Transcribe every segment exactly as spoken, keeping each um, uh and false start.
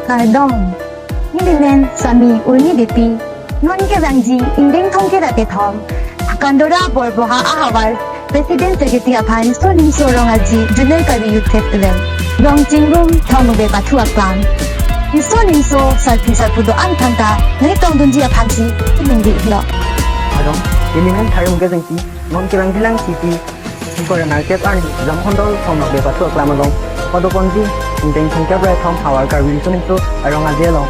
Kardom. Nelimen Sami Urmi Beypi. Non kevangji ingdeng thomkep ra kethom, Kandora Borboha ahavar President Secretary aphan Riso Nimso Rong Aje Zonal Karbi Youth Festival, Rong Chingrum Thong Nokbe Pathu Aklam, Riso Nimso sarpi sarpo do-an aphanta nangtongdunji aphansi ningdilo. Kardom. Nelimen Tharim Kejengti. Non kevangji lang city Ingkoi ra nerkep arni Jamkhondol Thong Nokbe Pathu Aklam along padoponji ingdeng thomkep ra kethom Havar Karbi Riso Nimso Rong Aje along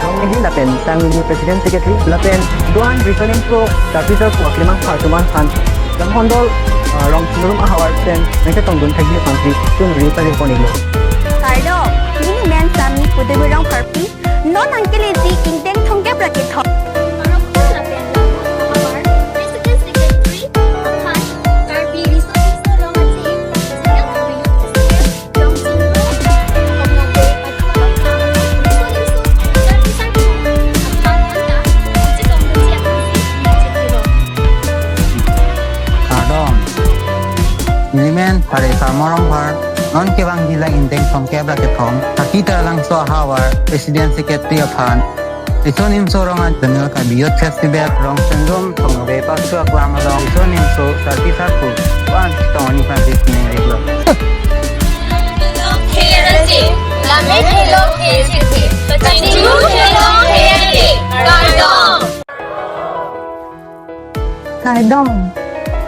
Rong Aje lapen Sangli President Secretary lapen do-an Riso Nimso sarpi sarpo aklimang aphartum an aphan Jamkhondol, ah, Rong Chingrum ahavar pen nangchetongdun thekji aphansi chunri pajirpon-iklo. Kardom, nelimen Sami Pudumrong Pharpi. Non nangkeleji ingdeng thomkep ra kethom Rong Chingrum lapen Rong Ahavar President Secretary aphan Karbi Riso Nimso Rong Aje Zonal Karbi Youth Festival, Rong Chingrum Thong Nokbe Pathu Aklam along Riso Nimso sarpi sarpo aklimang aphanta nangchetongdunji aphansi ningdilo. Kardom. Nelimen Pare Karmo Rongphar. Non kevangji lang ingdeng thomkep ra kethom Kaki Taralangso ahavar President Secretary aphan Riso Nimso Rong Aje Zonal Karbi Youth Festival, Rong Chingrum Thong Nokbe Pathu Aklam along Riso Nimso sarpi sarpo do-an chetongdunji aphansi ningdilo. Kardom.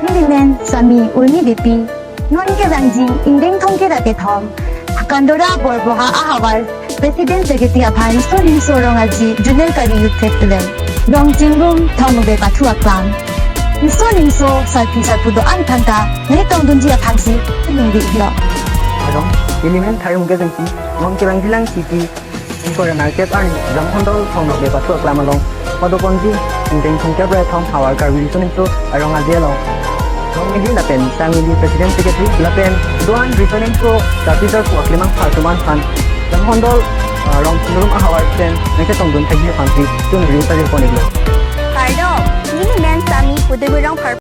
Nelimen Sami Urmi Beypi. Non kevangji ingdeng thomkep ra kethom Kandora Borboha ahavar President Secretary aphan Riso Nimso Rong Aje Zonal Karbi Youth Festival, Rong Chingrum Thong Nokbe Pathu Aklam, Riso Nimso sarpi sarpo do-an aphanta nangtongdunji aphansi ningdilo. Kardom. Nelimen Tharim Kejengti. Non kevangji lang city Ingkoi ra nerkep arni Jamkhondol Thong Nokbe Pathu Aklam along padoponji ingdeng thomkep ra kethom Havar Karbi Riso Nimso Rong Aje along Rong Aje lapen Sangli President Secretary lapen do-an Riso Nimso sarpi sarpo aklimang aphartum an aphan Jamkhondol, ah, Rong Chingrum ahavar pen nangchetongdun thekji aphansi chunri pajirpon-iklo. Kardom, nelimen Sami Pudumrong Pharpi.